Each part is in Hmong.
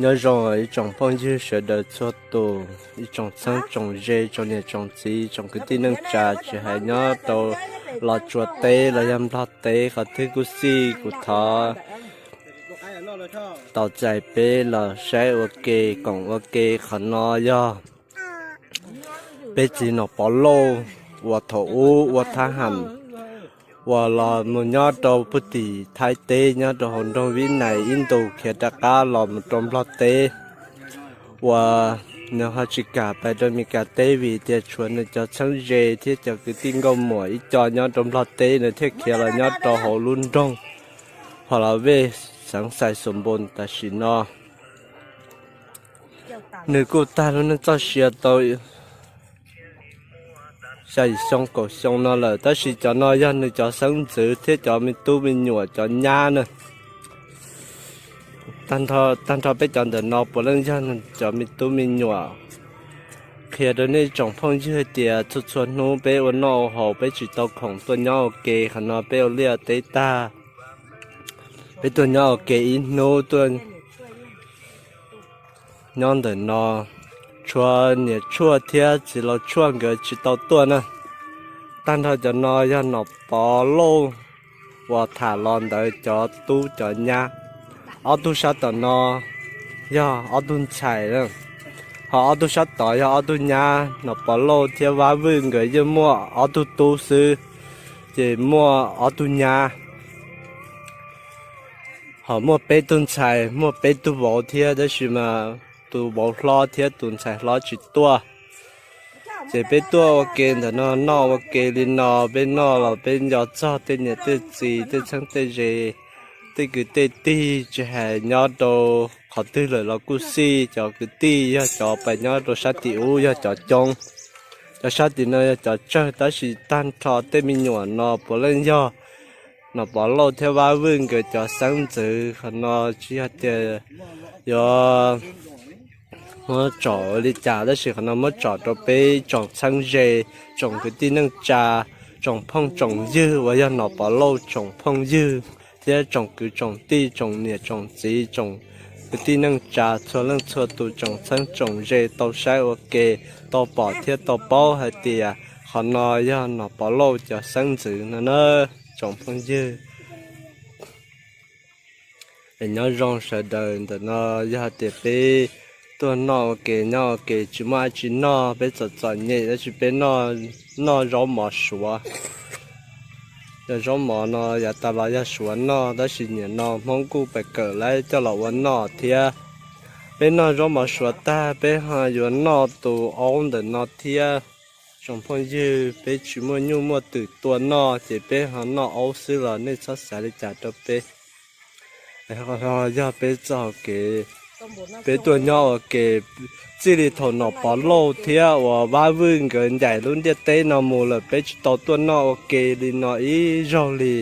Nyob zoo ib tsoom phooj ywg sawv daws txhua tus, ib tsoom txheeb tsoom ze, tsoom niam tsoom txiv, tsoom kwv tij neej tsa, tsis hais nyob rau Los Tsuas teb los yog Nplog teb qhov twg kuj xij, kuv thov tau txais peb los saib ua ke, koom ua ke. Qhov no yog peb txiv Nom Pov Lauj uas thaum ub ua thab ham uas los mus nyob rau puag tim Thaib teb, nyob rau hauv nroog Vib Nais ib ntus khiav rov qab los mus rau Nplog teb, uas nws ho tsis kam pais rau Meskas teb vim tias tshuav nws cov txheeb ze thiab cov kwv tij nkauj muam ib co nyob rau Nplog teb, nws thiaj khiav los nyob rau hauv lub nroog Pha La Vej, xeev Xais Xoos Npoos tam sim no. Nws kuj tag lub neej txoj sia tau xya yim xyoo kaum xyoo no lawm, tab sis cov no yog nws cov xeeb ntxwv thiab cov me tub me nyuam cov nyab na. Tag nrho peb cov ntawm no puav leej yog nws cov me tub me nyuam. Qhia rau nej tsoom phooj ywg hais tias txhua txhua hnub peb ua noj ua haus peb tsis tau khoom tuaj nyob ua ke, qhov no peb ua liaj teb tag, peb tuaj nyob ua ke ib hnub tuaj nyob ntawm no. Tshuav niam tshuaj thiab txiv laus tshuaj nkawd tsis tau tuaj na. Tag nrho cov no yog Nom Pov Lauj uas tham los ntawd cov tub cov nyab. Ob tug sab tom no yog ob tug ntxhais, ho ob tug sab tod yog ob tug nyab. Nom Pov Lauj thiab Vab Vwj nkawd yeej muaj ob tug tub xwb, ces muaj ob tug nyab. Ho muaj peb tug ntxhais, muaj peb tug vauv thiab, tab sis mas tus vauv hlob thiab tus ntxhais hlob tsis tuaj. Ces peb tuaj ua ke ntawm no, noj ua ke li no, peb noj los peb nco txog tej niam tej txiv, tej txheeb tej ze, tej kwv tej tij, tsis hais nyob rau qhov twg lawm los kuj xij, cov kwv tij yog cov pais nyob rau sab tim ub yog cov coob, cov sab tim no yog cov tsawg, tab sis tag nrho tej me nyuam no puav leej yog Nom Pov Lauj thiab Vab Vwj nkawd cov xeeb ntxwv. Qhov no tsis yog tias yuav muab tsom li cas, tab sis qhov no muab tsom rau peb tsoom txheeb ze, tsoom kwv tij neej tsa, tsoom phooj tsoom ywg uas yog Nom Pov Lauj tsoom phooj ywg thiab tsoom kwv tsoom tij, tsoom niam tsoom txiv, tsoom kwv tij neej tsa txhua leej txhua tus, tsoom txheeb tsoom ze tau saib ua ke, tau pom thiab tau paub hais tias qhov no yog Nom Pov Lauj cov xeeb ntxwv no na, tsoom phooj ywg. Es nyob zoo sawv daws, ntawm no yog tias peb tuaj noj ua ke nyob ua ke tsis muaj dab tsi noj, peb txom txom nyem tab sis peb noj zaub mov suav. Yog zaub mov no yav tas los yog suav noj, tab sis nim no Hmoob kuj pais kawm lawv coj los ua noj thiab. Peb noj zaub mov suav tag peb ho yuav noj tus aub ntawm no thiab. Tsoom phooj ywg, peb tsis muaj nyuj muaj twm tua noj ces peb ho noj aub xwb los nej txhob xav li cas rau peb. Yog peb txoj hau kev, peb tuaj nyob ua ke txij li thaum Nom Pov Lauj thiab uas Vab Vwj nkawd ncaim lub ntiaj teb no mus lawm peb tsis tau tuaj noj ua ke li no ib zaug li.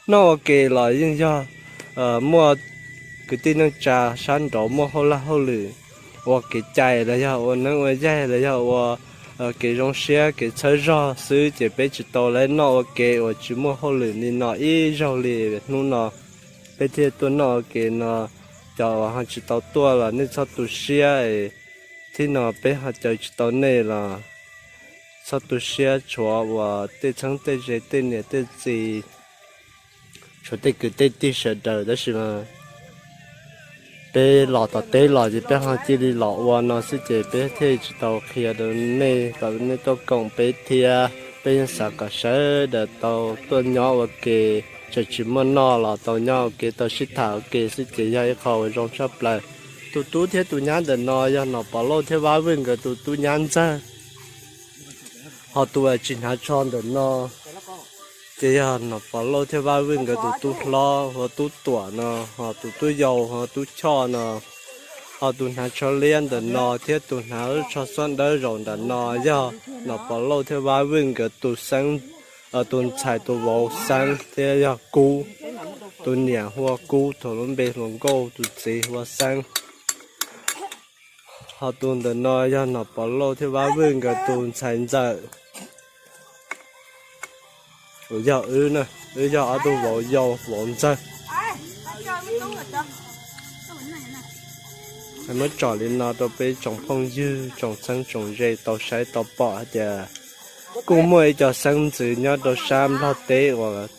Noj ua ke los yeej yog muaj kwv tij neej tsa sab nraud muaj hauj laj hauj lwm ua kev cai los yog ua neeb ua yaig los yog ua kev zoo siab kev txhawb zog xwb ces peb tsis tau lawv noj ua ke uas tsis muaj hauj lwm li no ib zaug li. Hnub no peb thiaj tuaj noj ua ke no, cov uas ho tsis tau tuaj los nej txhob tu siab. Thib no peb ho caw tsis tau nej los txhob tu siab, tshuav uas tej txheeb tej ze tej niam tej txiv, tshuav tej kwv tej tij sawv daws, tab sis mas peb los tom teb los ces peb ho cia li los ua no xwb ces peb thiaj tsis tau qhia rau nej kom nej tuaj koom peb thiab. Peb yeej xav kom sawv daws tau tuaj nyob ua ke, txawm tsis muaj noj los tau nyob ua ke tau sib tham ua ke xwb ces yog ib qho uas zoo tshaj plaws. Tus tub thiab tus nyab ntawm no yog Nom Pov Lauj thiab Vab Vwj nkawd tus tub nyab ntxawg. Ho tus uas tsis hnav tsho ntawm no ces yog Nom Pov Lauj thiab Vab Vwj nkawd tus tub hlob hu ua Tub Tuam no, ho tus tub yau hu ua Tub Choj no, ho tus hnav tsho liab ntawm no thiab tus hnav tsho xob dawb zaum ntawm no yog Nom Pov Lauj thiab Vab Vwj nkawd tus xeeb, tus ntxhais tus vauv xeeb thiab yog Kub. Tus niam hu ua Kub, thaum lub npe hluas nkauj, tus txiv hu ua Xeeb. Ho tus ntawm no yog Nom Pov Lauj thiab Vab Vwj nkawd tus ntxhais ntxawm. Yog wb na, wb yog ob tug vauv yau vauv ntxawg. Muab tsom li no rau peb tsoom phooj ywg, tsoom txheeb tsoom ze tau saib tau pom hais tias kuj muaj ib co xeeb ntxwv nyob rau sab Nplog teb uas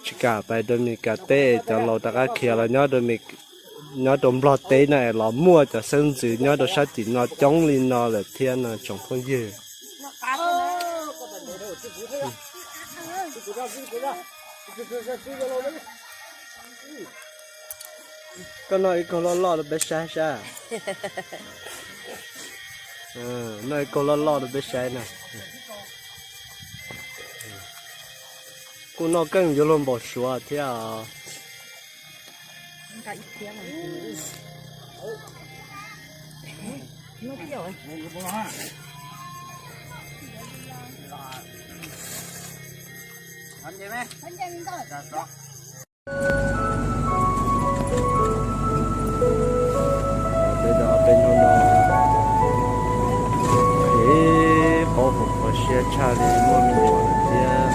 tsis kam pais rau Meskas teb, cov laus rov qab khiav los nyob rau Nplog teb no es los muaj cov xeeb ntxwv nyob rau sab tim no coob li no lawm thiab no tsoom phooj ywg. Koj noj ib kaug loj loj rau peb saib sab. Noj ib kaug loj loj rau peb saib na. Kuj noj keej yuav luag npaum suav thiab. Tej zaum peb hnub no phem qaub, qhuav qhuav siab tshaj li muaj me nyuam lawm thiab.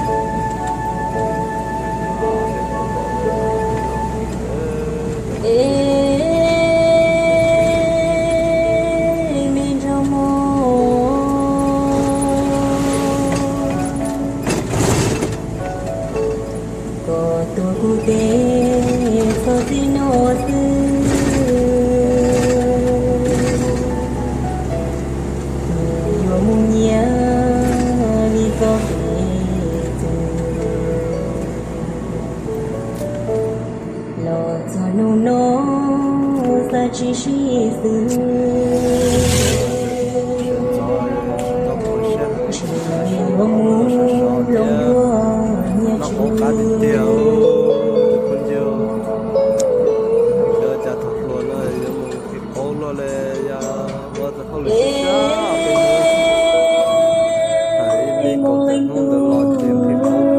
Es me nraug mog, koj tuav kuv tes txog txij no xwb, kuv yuav mus nyiam li txoj kev txwv. Los txog hnub no xav tsis sib xws, tsis yuav mus hloov dua nyiaj tswv. Xyov cas thaum hluas no yuav mus nqhis qauv luaj li, yog ua txog hauj lwm sab sab, hais ib pliag kaum tawm hnub ntawd los ces nqhis qauv kawg li.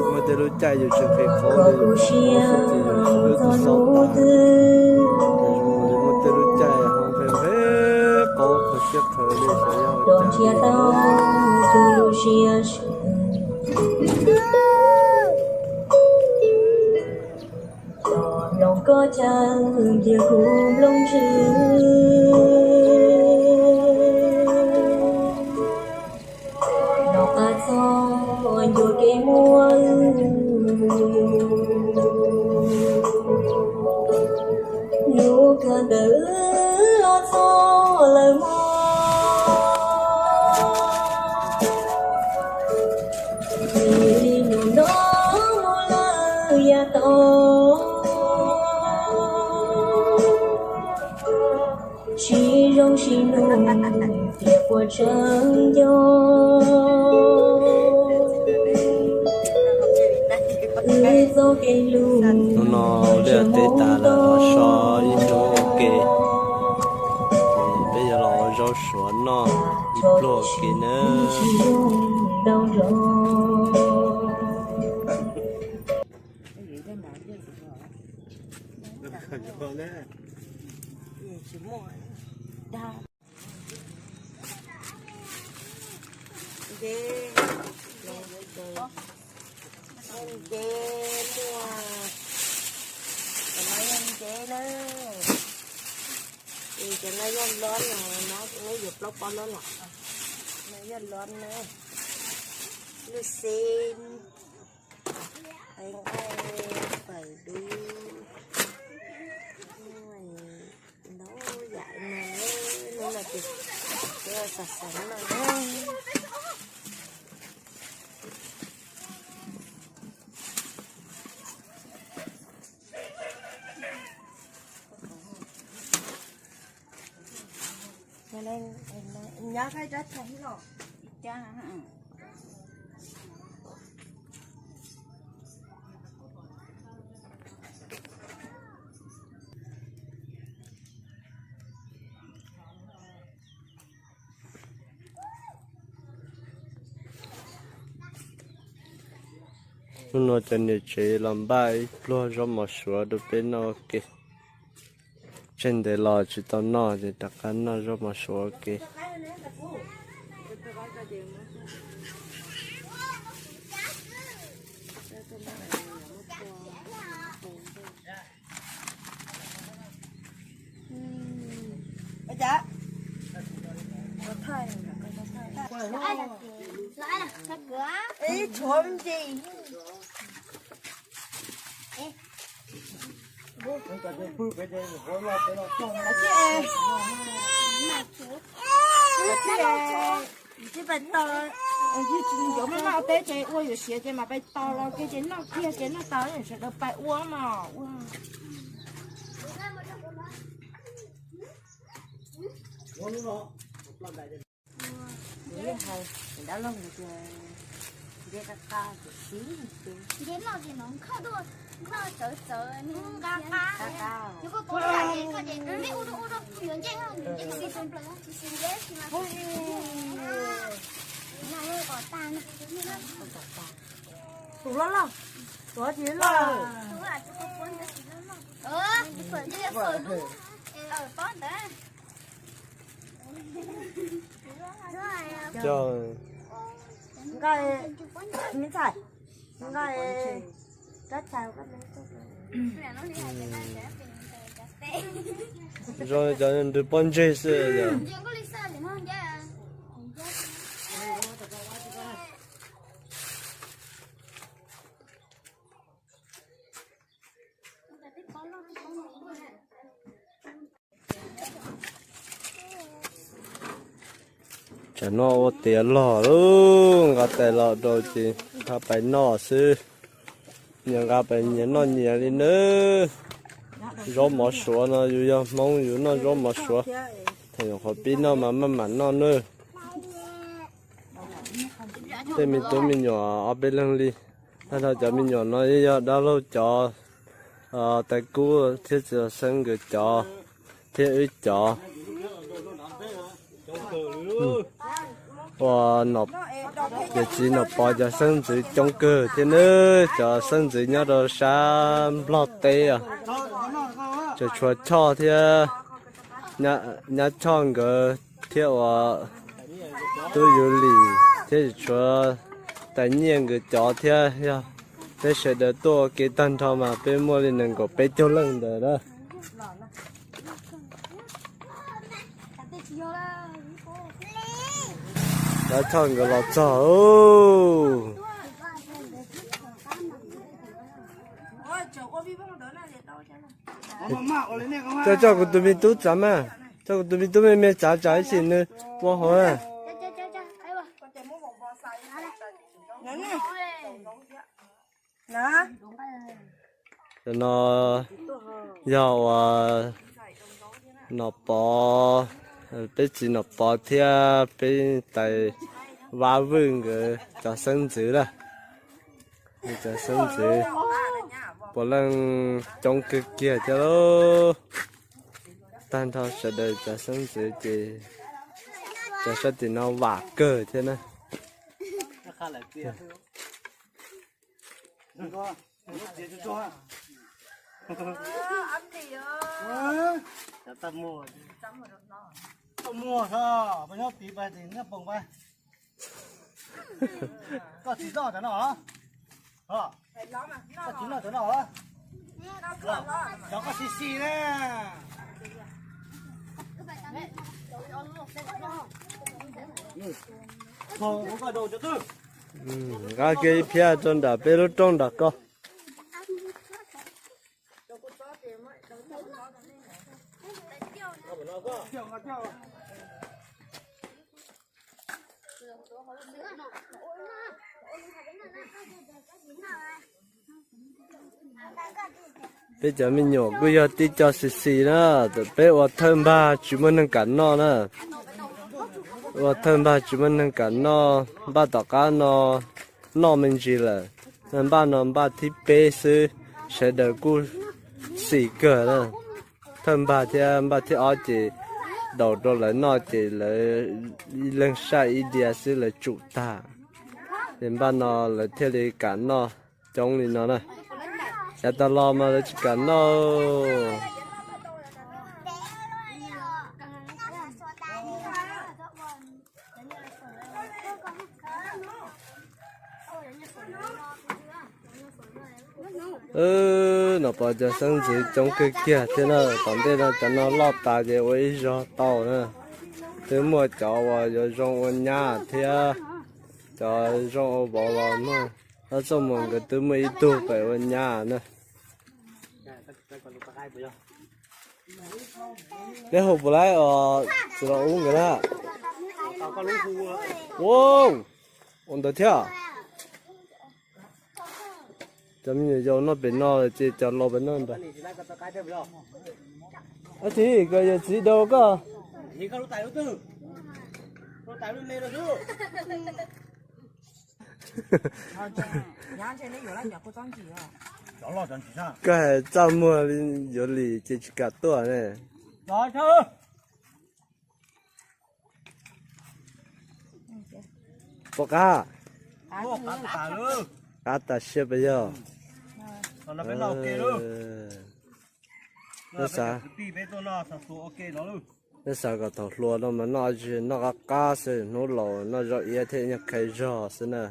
Muaj tej lub caij yus tsis nqhis qauv li, yus qauv xwb ces yus tsis hlub tsis xauj tas. Muaj tej lub caij ho nqhis nqhis qauv qhov siab qhawv li xyov yog ua cas li. Los koj caw cia kuv nplooj ntsws, los qab txog ncua kev muag. Hnub kawg ntawd los txog lawm mog, nim li hnub no mus lawm yav tod. Sib zoo sib nug tias puas tsawg nco, wb txoj kev hlub. Hnub no liaj teb tas lawm los so ib hnub ua ke, peb yuav los ua zaub suav noj ib pluag ua ke nawb. Nce, nce muaj, cov no yog nce na. Ces cov no yog lob no, no yuav plaub pob lob los. No yog lob na, lub xeb, nqaij, fawm dub, ntau yam no, hnub no ces xav xav no na. Hnub no cov niam tsev los npaj ib pluag zaub mov suav rau peb noj ua ke. Tseg ntev los tsis tau noj ces rov qab noj zaub mov suav ua ke. Ib tshuav ntsis. Tsis pais tos, yuav muab noj teb ces ua yuav siav ces mam pais tos los kiag ces noj kiag ces noj tas sawv daws pais ua mas ua. Nce qab qab ces siv, nce noj ces no khawj tuaj, khawj txawv txawv nqa qab. Yog koj pom koj ces nej ua rau ua rau yuav nce, nce tsis tsis nce tsis mas. Tus loj loj, tus tsis loj. Nqa, me ntxhais, nqa rab txhais. Zoo cov nrws pob ntseg xwb yog. Tsam no ua tiav log lawm, nqa tais los rau ces nqa pais noj xwb. Nyias nqa pais nyias noj nyias li nawb. Zaub mov suav no yus yog Hmoob yus noj zaub mov suav. Thaum nyuam qhuav pib noj mas maj mam noj nawb. Tej me tub me nyuam ob peb leeg li. Tag nrho cov me nyuam no yeej yog dab laug cov, tais kub thiab txiv xeeb nkawd cov thiab wb cov. Ua, yawm txiv Nom Pov cov xeeb ntxwv coob kawg thiab nawb, cov xeeb ntxwv nyob rau sab Nplog teb os. Tseem tshuav Choj thiab, nyab Choj nkawd thiab ua Tub Yuv Lis thiab tseem tshuav tais Nyiaj nkawd cov thiab yog peb sawv daws tuaj ua ke tag nrho mas peb muaj li nees nkaum peb caug leej ntawd na. Nyab Choj nkawd los txog. Coj, coj kuv tus me tub txav mas, coj kuv tus me tub me me txav tsam ib sim nws ua hauv na. Cov no yog uas Nom Pov, peb txiv Nom Pov thiab peb tais Vab Vwj nkawd cov xeeb ntxwv na. Cov xeeb ntxwv puav leej coob kawg kiag thiab lauj. Tag nrho sawv daws cov xeeb ntxwv ces cov sab tim no vam kawg thiab na. Koj tsis noj cov no, koj tsis noj cov no, cov koj xis xis na. Nqa kiag ib phiab rau nram peb lub rooj nram ko. Peb cov me nyuam kuj yog tib co xis xis na, peb ua thawj npag tsis muaj neeg kam noj na. Ua thawj npag tsis muaj neeg kam noj, npaj tom qab no noj me ntsis lawm. Npaj no npaj thib peb xwb, sawv daws kuj xis kawg na. Thawj npag thiab npaj thib ob ces daus rau lawv noj ces lawv ib leeg saj ib diav xwb lawv tsum tag. Ces npaj no lawv thiaj li kam noj coob li no na. Yav tas los mas lawv tsis kam noj. Nom Pov cov xeeb ntxwv coob kawg kiag thiab na, tom ntej no cov no loj tas ces ua ib zog tau na. Twb muaj cov uas yuav zoo ua nyab thiab cov zoo ua vauv los mas, tab txoj mus nkawd twb muaj ib tug pem ua nyab na. Neb hu puas laib os, txiv los ub nkawd na. Ua, ua ntawd thiab. Cov me nyuam yaus noj pem no ces cov laus pem no ntag. Ab txiv, koj yawm txiv daus koj. Koj hais txaj muag li yuav lim ces tsis kam tuaj ne. Pom qab. Qab tas siab pes yog. Neb xav, neb xav kom thaum hluas no mas noj tsis noj qab qab xwb, hnub laus noj zaub iab thiab nyuag qhe zog xwb na.